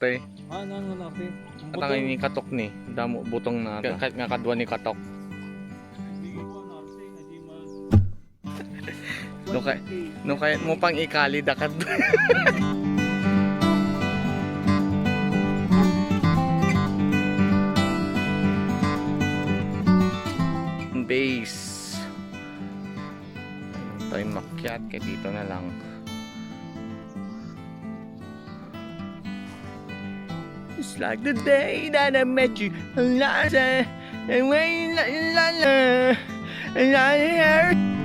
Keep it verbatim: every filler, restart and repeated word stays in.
Norte. Ah, nang Norte. Ang At ang butong. Ini katok ni, damo butong na. Ka-, kahit nga kadwa ni katok. Hindi ko Norte, hindi man. No kay-, no kayat mo pang ikali dakat. Base. Tayo makyat kay dito na lang. It's like the day that I met you. La, la, la, la, la, la.